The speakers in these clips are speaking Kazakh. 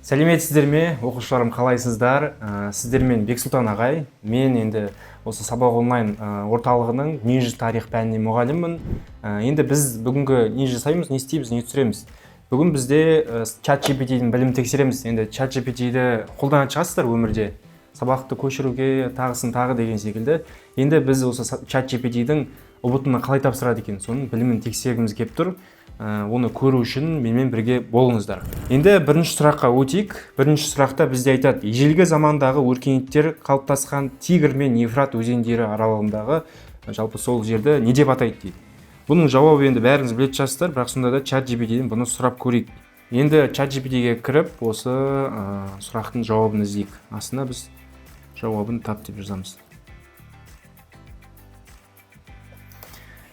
Сәлеметсіздер ме, оқушыларым, қалайсыздар? Сіздермен Бексұлтан ағай. Мен енді осы Сабақ онлайн орталығының дүниежүзі тарих пәнінен мұғаліммін. Енді біз бүгінгі не жасаймыз, не істейміз, не түсіреміз? Бүгін бізде чат GPT-дің білімін тексереміз. Енді чат GPT-ді қолданатын шығарсыздар өмірде. Сабақты көшіруге, тағысын тағы деген секілді. Енді біз осы чат GPT-дің ҰБТ-ны қалай тапсырады екен, соның білімін тексергіміз келіп тұр. Оны көру үшін менімен бірге болыңыздар. Енді бірінші сұраққа өтейік. Бірінші сұрақта бізде айтады: ежелгі замандағы өркениеттер қалыптасқан Тигр мен Евфрат өзендері аралығындағы жалпы сол жерді не деп атайды дейді. Бұның жауабы енді бәріңіз білетін шығарсыздар, бірақ сонда да чат GPT-ден бұны сұрап көрейік. Енді чат GPT-ге кіріп осы сұрақтың жауабын іздейік. Астына біз жауабын тап деп жазамыз.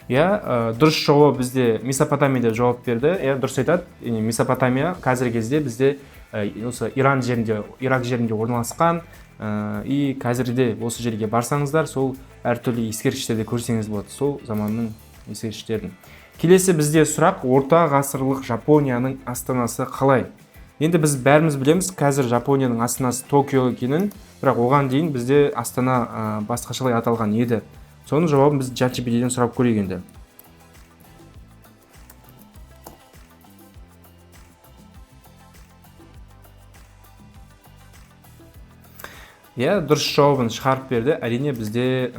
Иә, дұрыс жауап бізде Месопотамия деп жауап берді. Иә, дұрыс айтады. Яғни Месопотамия қазіргі кезде бізде осы Иран жерінде, Ирак жерінде орналасқан, и қазірде осы жерге барсаңыздар, сол әртүрлі ескерткіштерді көрсеңіз болады, сол заманның ескерткіштерін. Келесі бізде сұрақ: орта ғасырлық Жапонияның астанасы қалай? Енді біз бәріміз білеміз, қазір Жапонияның астанасы Токио екенін, бірақ оған дейін бізде астана басқашалай аталған еді. Соның жауабын біз чат GPT-ден сұрап көрейік енді. Иә, дұрыс жауабын шығарып берді. Әрине, бізде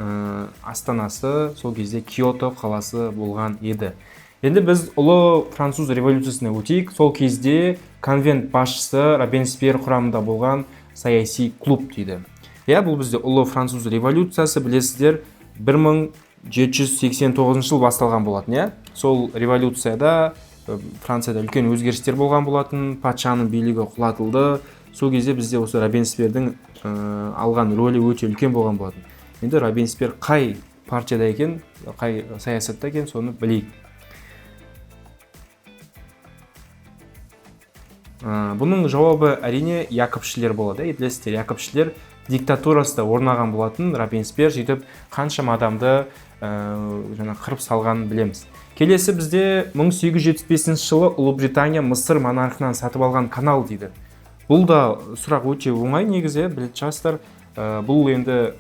астанасы сол кезде Киото қаласы болған еді. Енді біз ұлы француз революциясына өтейік. Сол кезде конвент басшысы Робеспьер құрамында болған саяси клуб дейді. Иә, бұл бізде ұлы француз революциясы, білесіздер, 1789 жыл басталған болатын, иә. Сол революцияда Францияда үлкен өзгерістер болған болатын, патшаның билігі құлатылды. Сол кезде бізде осы Робеспьердің алған рөлі өте үлкен болған болатын. Енді Робеспьер қай партияда екен, қай саясатта екен, соны білейік. Бұның жауабы әрине якобшілер болады. Иә, білесіздер, якобшілер диктатурасы да орнаған болатын. Робеспьер сөйтіп қаншама адамды жаңа қырып салғанын білеміз. Келесі бізде 1875 жылы Ұлыбритания Мысыр монархынан сатып алған канал дейді. Бұл да сұрақ өте оңай негізі, білетін шығарсыздар. Бұл енді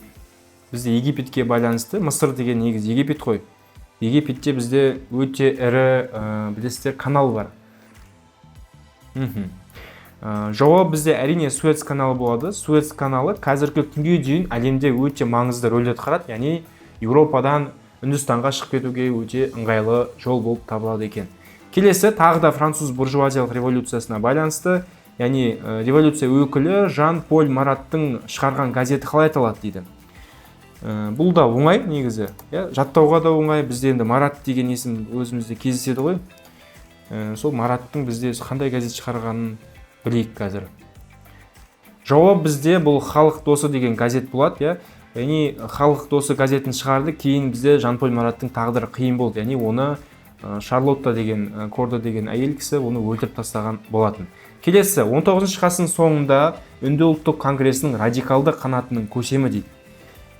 бізде Египетке байланысты. Мысыр деген негізі Египет қой. Египетте бізде өте ірі, білесіздер, канал бар. Жауап бізде әрине Суэц каналы болады. Суэц каналы қазіргі күнге дейін әлемде өте маңызды рөл атқарады. Яғни Еуропадан Үндістанға шығып кетуге өте ыңғайлы жол болып табылады екен. Келесі тағы да француз буржуазиялық революциясына байланысты. Яғни революция өкілі Жан-Поль Мараттың шығарған газеті қалай аталады дейді. Бұл да оңай негізі. Иә, жаттауға да оңай. Бізде енді Марат деген есім өзімізде кездеседі ғой. Сол Мараттың бізде қандай газет шығарғанын білейік қазір. Жауап бізде бұл Халық досы деген газет болады, иә. Яғни Халық досы газетін шығарды. Кейін бізде Жан-Поль Мараттың тағдыры қиын болды. Яғни оны Шарлотта деген, Корда деген әйел кісі оны өлтіріп тастаған болатын. Келесі 19 ғасырдың соңында Үнді ұлттық конгресінің радикалды қанатының көсемі дейді.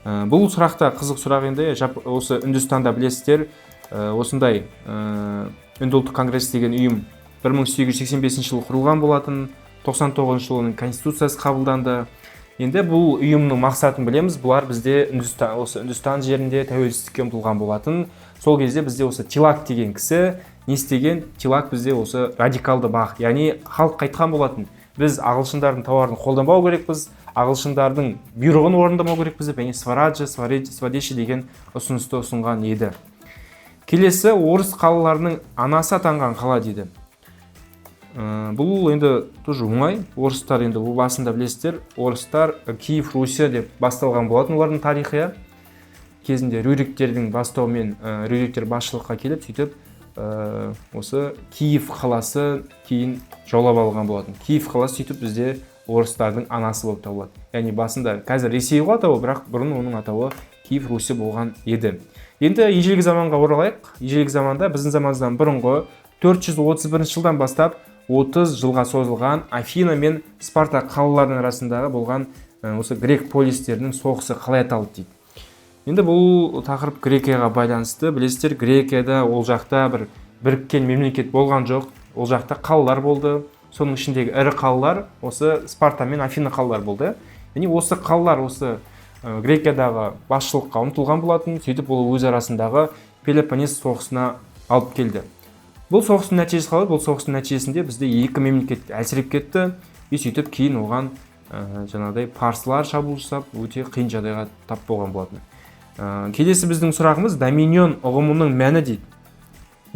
Бұл сұрақта қызық сұрақ енді. Осы Үндістанда білесіздер, осындай Үнді ұлттық конгрес деген ұйым 1885 жылы құрылған болатын. 99 жылы оның конституциясы қабылданды. Енді бұл ұйымның мақсатын білеміз. Бұлар бізде осы Үндістан жерінде тәуелсіздікке ұмтылған болатын. Сол кезде бізде осы Тилак деген кісі не істеген? Тилак бізде осы радикалды бағыт, яғни халық қайтқан болатын. Біз ағылшындардың тауарын қолданбау керекпіз, ағылшындардың бұйрығын орындамау керекпіз деп, яғни свараджа, свадеши деген ұсынысты ұсынған еді. Келесі орыс қалаларының анасы атанған қала дейді. Бұл енді тоже оңай. Орыстар енді бұл басында білесіздер, орыстар Киев, Руся деп басталған болатын олардың тарихы, иә. Кезінде Рюриктердің бастауымен, Рюриктер басшылыққа келіп, сөйтіп, осы Киев қаласы кейін жаулап алған болатын. Киев қаласы сөйтіп бізде орыстардың анасы болып табылады. Яғни басында қазір Ресей ғой атауы, бірақ бұрын оның атауы Киев Руси болған еді. Енді ежелгі заманға оралайық. Ежелгі заманда біздің заманымыздан бұрынғы 431 жылдан бастап 30 жылға созылған Афина мен Спарта қалаларының арасындағы болған, осы грек полистерінің соғысы қалай аталды дейді. Енді бұл тақырып Грекияға байланысты. Білесіздер, Грекияда ол жақта бір біріккен мемлекет болған жоқ. Ол жақта қалалар болды. Соның ішіндегі ірі қалалар осы Спарта мен Афина қалалары болды. Яғни осы қалалар осы Грекиядағы басшылыққа ұмтылған болатын. Сөйтіп ол өз арасындағы Пелопоннес соғысына алып келді. Бұл соғыстың нәтижесі қалай? Бұл соғыстың нәтижесінде бізде екі мемлекет әлсіреп кетті. И сөйтіп кейін оған жаңағыдай парсылар шабуыл жасап, өте қиын жағдайға тап болған болатын. Келесі біздің сұрағымыз доминион ұғымының мәні дейді.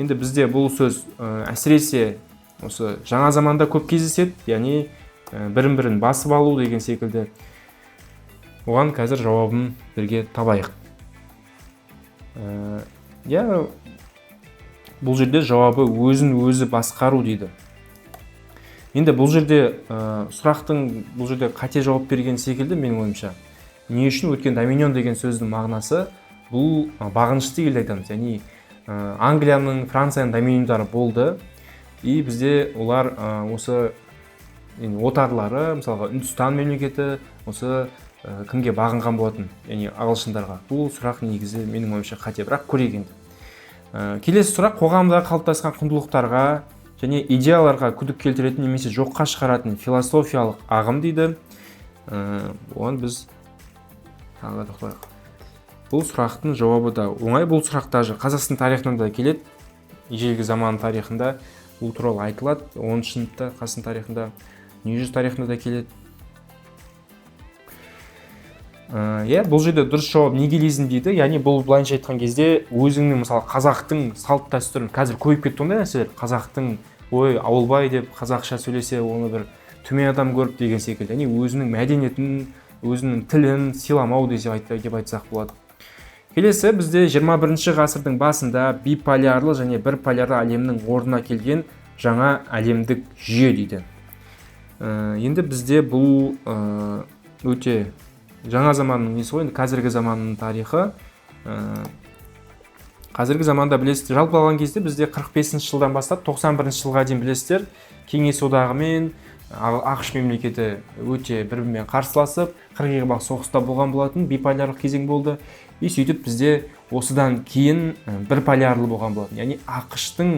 Енді бізде бұл сөз әсіресе осы жаңа заманда көп кездеседі, яғни бірін-бірін басып алу деген секілді. Оған қазір жауабын бірге табайық. Иә, бұл жерде жауабы өзін өзі басқару дейді. Енді бұл жерде сұрақтың бұл жерде қате жауап берген секілді менің ойымша. Не үшін? Өйткені доминион деген сөздің мағынасы бұл бағынышты елді айтамыз. Яғни Англияның, Францияның доминиондары болды. И бізде олар осы отарлары, мысалға Үндістан мемлекеті осы кімге бағынған болатын, яғни ағылшындарға. Бұл сұрақ негізі менің ойымша қате, бірақ көрейік енді. Келесі сұрақ қоғамда қалыптасқан құндылықтарға және идеяларға күдік келтіретін немесе жоққа шығаратын философиялық ағым дейді. Оған біз тағы да тоқталайық. Бұл сұрақтың жауабы да оңай. Бұл сұрақ даже Қазақстан тарихынан да келеді. Ежелгі заман тарихында бұл туралы айтылады. 10 сыныпта Қазақстан тарихында, дүниежүзі тарихында да келеді. Иә, бұл жерде дұрыс жауап нигилизм дейді. Яғни бұл былайынша айтқан кезде өзіңнің, мысалы, қазақтың салт дәстүрін, қазір көбейіп кетті ондай нәрселер. Қазақтың ой ауылбай деп қазақша сөйлесе, оны бір төмен адам көріп деген секілді. Яғни өзінің мәдениетін, өзінің тілін сыйламау деп айтсақ болады. Келесі бізде 21 ғасырдың басында биполярлы және бірполярлы әлемнің орнына келген жаңа әлемдік жүйе дейді. Енді бізде бұл өте жаңа заманның несі ғой, енді қазіргі заманның тарихы. Қазіргі заманда білесіздер, жалпы алған кезде бізде 45 жылдан бастап 91 жылға дейін білесіздер, Кеңес Одағы мен АҚШ мемлекеті өте бір-бірімен қарсыласып, 42 бақ соғыста болған болатын, биполярлық кезең болды. И сөйтіп бізде осыдан кейін бірполярлы болған болатын, яғни АҚШ-тың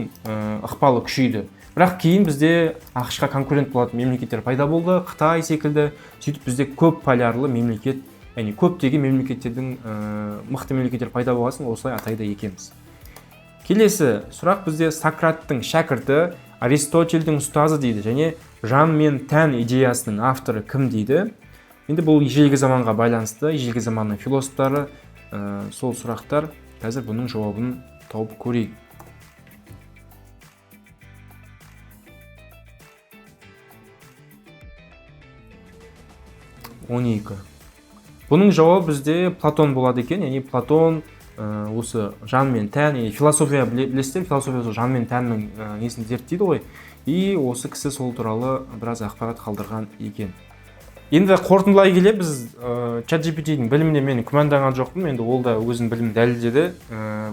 ықпалы күшейді. Бірақ кейін бізде АҚШ-қа конкурент болатын мемлекеттер пайда болды, Қытай секілді. Сөйтіп бізде көп полярлы мемлекет, яғни көптеген мемлекеттердің мықты мемлекеттер пайда болған соң осылай атайды екенбіз. Келесі сұрақ бізде Сократтың шәкірті, Аристотельдің ұстазы дейді және жан мен тән идеясының авторы кім дейді. Енді бұл ежелгі заманға байланысты, ежелгі заманның философтары, сол сұрақтар. Қазір бұның жауабын тауып көрейік. Он екі. Бұның жауабы бізде Платон болады екен. Яғни Платон осы жан мен тән, яғни философия білесіздер, философия сол жан мен тәннің несін зерттейді ғой. И осы кісі сол туралы біраз ақпарат қалдырған екен. Енді қорытындылай келе біз ChatGPT-дің біліміне мен күмәнданған жоқпын. Енді ол да өзінің білімін дәлелдеді.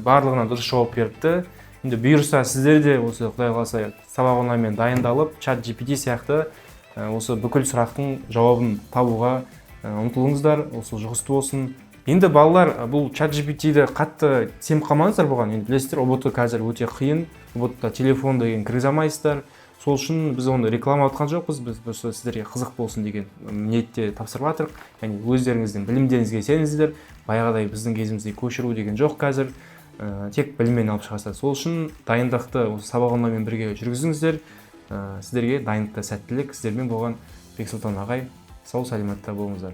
Барлығына дұрыс жауап беріпті. Енді бұйырса сіздер де осы Құдай қаласа сабақ онлайнмен дайындалып ChatGPT сияқты осы бүкіл сұрақтың жауабын табуға ұмтылыңыздар. Осы жұғысты болсын. Енді балалар, бұл ChatGPT-ді қатты сеніп қалмаңыздар бұған. Енді білесіздер, ҰБТ қазір өте қиын. ҰБТ-та телефон деген кіргізе алмайсыздар. Сол үшін біз оны реклама атқан жоқпыз, біз просто сіздерге қызық болсын деген ниетте тапсырып жатырмық. Яғни өздеріңіздің білімдеріңізге сеніңіздер. Баяғыдай біздің кезімізде көшіру деген жоқ қазір. Тек біліммен алып шығасыздар. Сол үшін дайындықты осы сабақ онлайнмен бірге жүргізіңіздер. Сіздерге дайындықта сәттілік. Сіздермен болған Бексұлтан ағай. Сау саламатта болыңыздар.